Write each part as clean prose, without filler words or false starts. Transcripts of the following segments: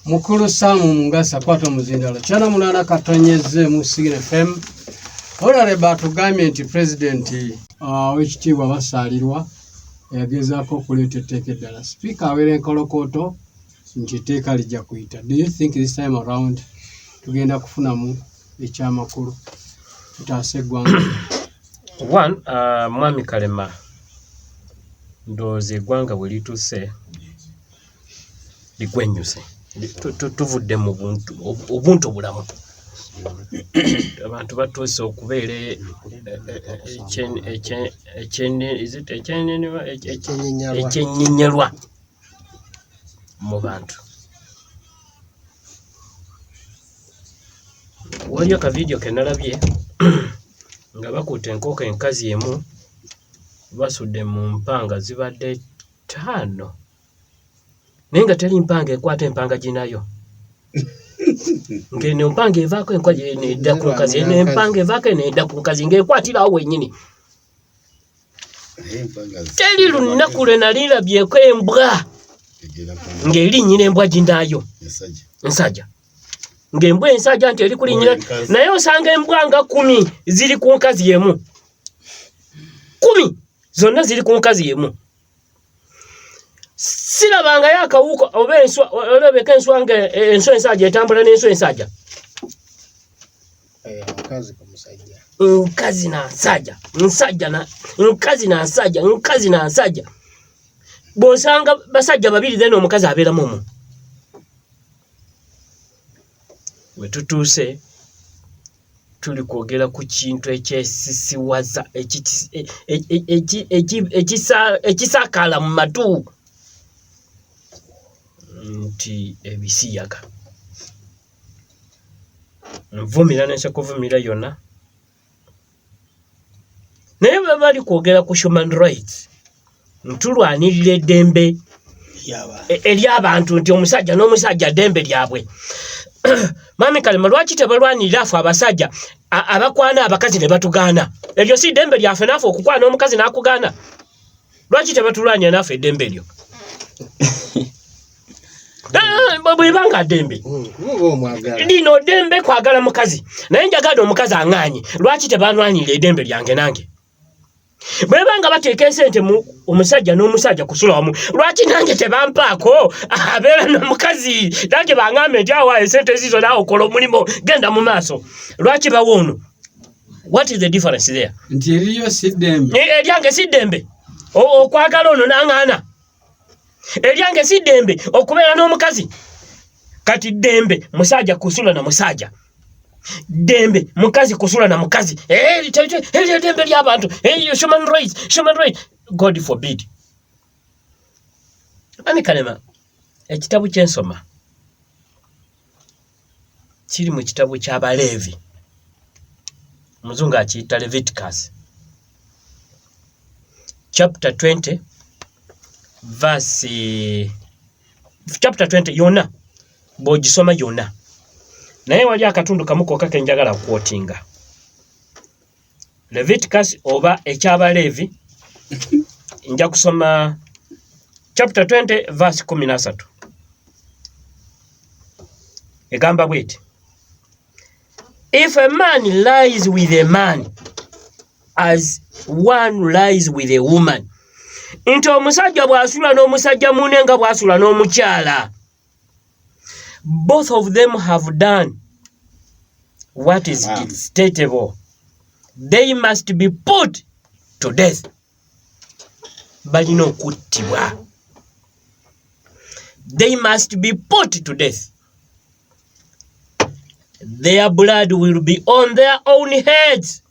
Mukulu Sam Mungasa kwata omuzindalo kyana munaana katonyezze mu Sign FM. Honorable atugambye nti pulezidenti ow'ekitiibwa Basaalirwa yagezaako okuleeta etteeka eddala. Sipiika awera enkolokooto nti etteeka lijja kuyita. Do you think this time around tugenda kufunamu ekyamakulu tutaase eggwanga? One, Mwami Kalema, ndowooza eggwanga bwe lituuse ligwenyuse. Tuvudde mu buntu obuntu bulamu. Abantu batuuse okubeera ekyenyinyalwa mu bantu. Waliyo ka vidiyo ke nalabye nga bakutte enkoko enkazi emu basudde mu mpanga zibadde ttaano naye nga teri mpanga ekwata empanga ginayo ng'eno empanga evaako enkwagi eno edda ku nkazi eno empanga evaako eno edda ku nkazi ng'ekwatira awo wennyini. Teri lunaku lwe nali ndabyeko embwa ng'erinnyira embwa ginaayo ensajja ng'embwa ensajja nti eri kulinnyira naye osanga embwa nga 10 ziri ku nkazi emu 10 zonna ziri ku nkazi emu. Sirabangayo akawuka oba enswa olabeka enswa nga enswa ensajja etambula n'enswa ensajja. Mukazi ku musajja. Nkazi na nsajja, nsajja na nkazi na nsajja, nkazi na nsajja. Bw'osanga basajja babiri then omukazi abeeramu omu. We tutuuse tuli kwogera ku kintu ekyesisiwaza ekisakaala mu matu nti ebisiyaga. Nvumira ne nsekuvumira yonna naye baba bali kwogera ku human rights ntulwanirira eddembe ery'abantu nti omusajja n'omusajja ddembe lyabwe. Mwami Kalema, lwaki tebalwanirira afe abasajja abakwana abakazi ne batugaana? Eryo si ddembe lyaffe naffe okukwana omukazi n'akugaana? Lwaki tebatulwanira naffe eddembe eryo? Bwebanga ddembe lino ddembe kwagala mukazi naye njagala omukazi aŋŋaanye, lwaki tebanwanirira eddembe lyange nange? Bweba nga bateeka esente mu omusajja n'omusajja kusula wamu, lwaki nange tebampaako abeera n'omukazi nange bangambe nti awa esente zizo naawe okola omulimu genda mu maaso? Lwaki bawa ono? What is the difference there? Nti eriyo si ddembe. Eryange si ddembe okwagala ono n'aŋŋaana. Eryange si ddembe okubeera n'omukazi. Kati ddembe musajja kusula na musajja, ddembe mukazi kusula na mukazi. Eryo ddembe ly'abantu, human rights, human rights. God forbid. Ami Kalema, ekitabo ky'ensoma kiri mu kitabo ky'Abaleevi, omuzungu akiyita Leviticus chapter 20 verse chapter 20 yonna bw'ogisoma yonna, naye wali akatundu kamu kokka ke njagala kukwotinga. Leviticus oba eky'Abaleevi, nja kusoma chapter 20 verse 13 egamba bweti: if a man lies with a man as one lies with a woman, nti omusajja bw'asula n'omusajja munne nga bw'asula n'omukyala, both of them have done what is detestable, they must be put to death. Balina okuttibwa. They must be put to death. Their blood will be on their own heads.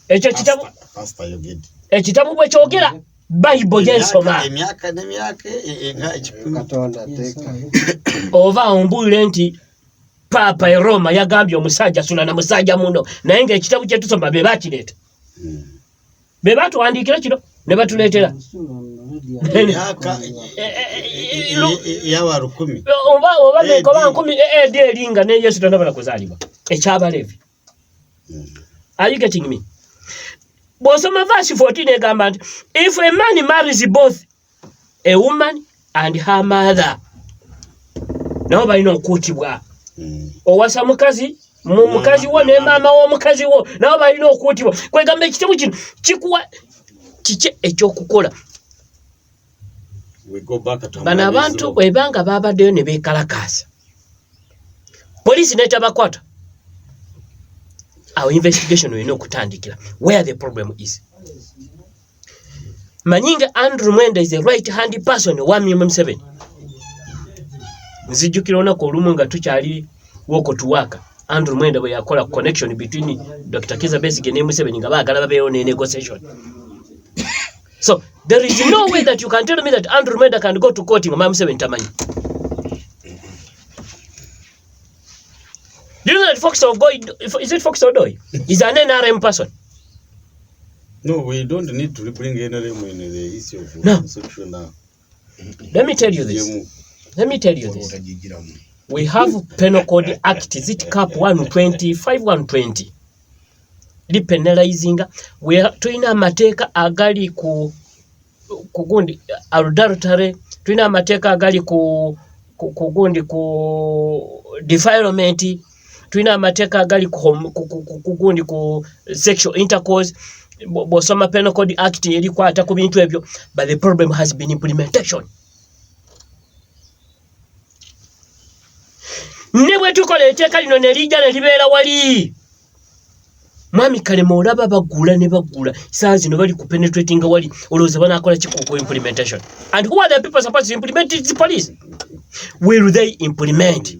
Ekyo kitabo ekitabo bwe kyogera, Bayibuli gyensoma. Emyaka n'emyaka nga 100. Katonda ateeka. Oba ombuulire nti Paapa e Roma yagambye omusajja sula na musajja muno, naye ng'ekitabo kye tusoma be bakireeta, be batuwandiikira kino ne batuleetera. Emyaka yawa 1000. Oba meka oba 1000 edi eri nga ne Yesu tannabala kuzaalibwa. Ekyabaleevi. Are you getting me? Bw'osoma verse 14 egamba nti if a man marries both a woman and her mother nabo balina okuutibwa. Owasa mukazi mu mukazi wo ne maama w'omukazi wo nabo balina okuutibwa. Kwegamba ekitabo kino kikuwa kiki ekyokukola. We go back to Bano abantu bwebanga babaddeyo ne beekalakaasa, poliisi netabakwata, awo investigation olina okutandikira where the problem is. Manyi nga Andrew Mwenda is the right hand person owa Museveni. Nzijjukira olunaku olumu nga tukyali woko tuwaka, Andrew Mwenda bwe yakola connection between Dr. Kizza Besigye ne Museveni nga baagala babeewo ne negotiation. So there is no way that you can tell me that Andrew Mwenda can go to court nga Mwami Museveni tamanyi. Do you know that Fox Ogoi, is it Fox Odoi? Is an NRM person. No, we don't need to bring NRM in the issue of No. sexual now. Let me tell you this. Let me tell you this. We have Penal Code Act, is it Cap 125 120? Lipenalizinga we tulina amateeka agali ku gundi adultery, tulina amateeka agali ku gundi ku defilement, tulina amateeka agali ku gundi ku sexual intercourse. Bw'osoma Penal Code Act erikwata ku bintu ebyo, but the problem has been implementation. Ne bwe tukola etteeka lino ne lijja ne libeera wali, Mwami Kalema, olaba bagula ne bagula saa zino bali ku penetrating wali, olowooza banaakola ki ku implementation? And who are the people supposed to implement it? The police. Will they implement?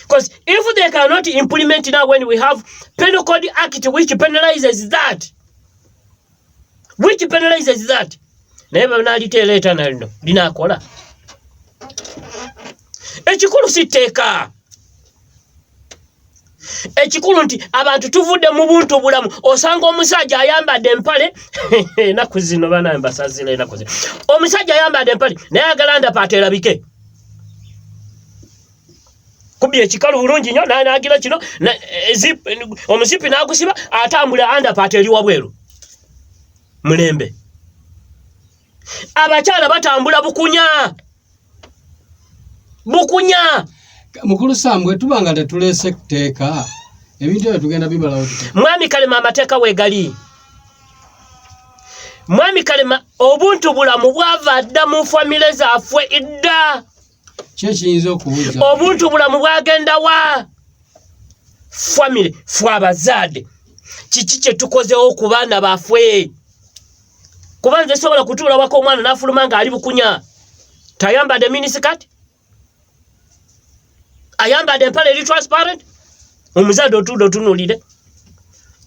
Because if they cannot implement now, when we have Penal Code Act which penalizes that, which penalizes that, naye banalitereeta nalino linaakola? Ekikulu si tteeka, ekikulu nti abantu tuvudde mu buntu bulamu. Osanga omusajja ayambadde empale enaku zino, banaye mbasazira, enaku zino omusajja ayambadde empale naye agala underpant erabike kubye ekikalu bulungi nnyo, nagira kino omusipi n'agusiba, atambula underpant eri wabweru. Mulembe abakyala batambula bukunya bukunya. Mukulu Sam, bwe tuba nga tetuleese tteeka, ebintu ebyo tugenda bibalawo tutya? Mwami Kalema, amateeka weegali. Mwami Kalema, obuntu bulamu bwava dda mu famire zaffe dda. Ki ekiyinza okubuuza? Obuntu bulamu bwagenda wa famire? Ffe abazaadde kiki kye tukozewo ku baana baffe? Kuba nze sobola kutuula waka omwana n'afuluma ng'ali bukunya, tayambadde miniskirt, ayambadde empale eri transparent. Omuzadde otudde otunuulire.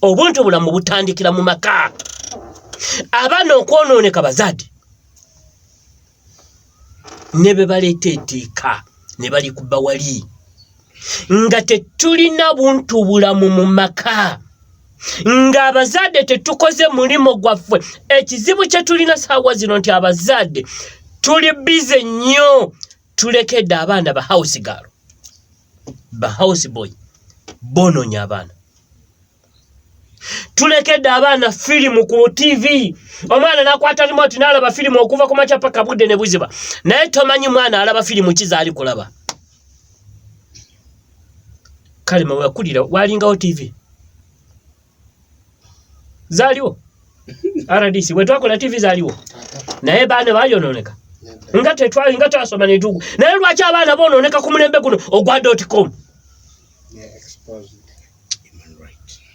Obuntu bulamu butandikira mu maka. Abaana okwonooneka, bazadde ne be baleeta etteeka ne balikuba wali nga tetulina buntu bulamu mu maka, ng'abazadde tetukoze mulimu gwaffe. Ekizibu kye tulina saawa zino nti abazadde tuli busy nnyo, tulekedde abaana ba house girl, ba house boy bonoonya abaana. Tulekedde abaana firimu ku TV, omwana nakwata remote n'alaba firimu okuva ku makya paka budde ne buziba, naye tomanyi mwana alaba firimu ki zaali kulaba. Kale mawakulira walingawo TV zaaliwo, RDC bwe twakola TV zaaliwo, naye baana bayonooneka nga tetwali nga twasoma netugu. Naye lwaki abaana bonooneka ku mulembe guno ogwa .com?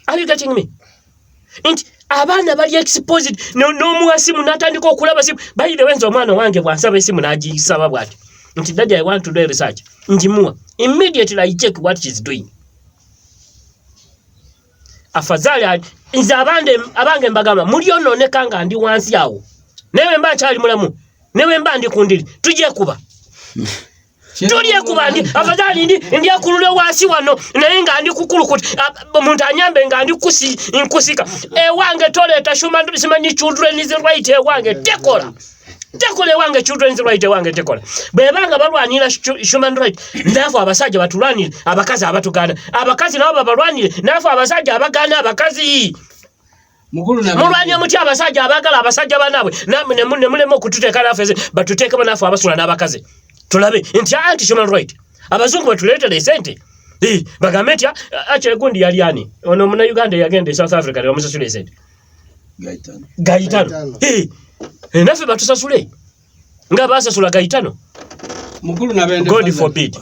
Are you getting me? Nti abaana bali exposed n'omuwa simu n'atandika okulaba simu. By the way, nze omwana wange bw'ansaba esimu n'agisaba bw'ati nti, "Daddy, I want to do a research," ngimuwa. Immediately I check what she's doing. Afadhali nze abange mbagamba mulyonooneka nga ndi wansi awo, naye bwe mba nkyali mulamu ne bwe mba ndi ku ndiri, tujekuba tulyekuba. Ndi afadhali ndi ndyakulule wansi wano, naye nga ndi kukulukuta, omuntu anyambe nga ndi nkusika ewange. Toleeta simanyi children's right ewange, tekola, tekola ewange. Children's right ewange tekola. Bwebanga balwanira human right, naafe abasajja batulwanire abakazi abatugaana, abakazi nabo babalwanire naafe abasajja abagaana abakazi. Mulwanye mutya abasajja abaagala abasajja banaabwe namwe ne mulema okututeeka naffe batuteekemu naffe abasula n'abakazi tulabe nti anti human right abazungu batuleetera esente. Bagambe nti akyegundi yali ani ono omunauganda eyagenda e South Africa ne bamusasula esente Gaitano. Naffe batusasule nga basasula Gaitano. Mukulu Nabende, God forbid.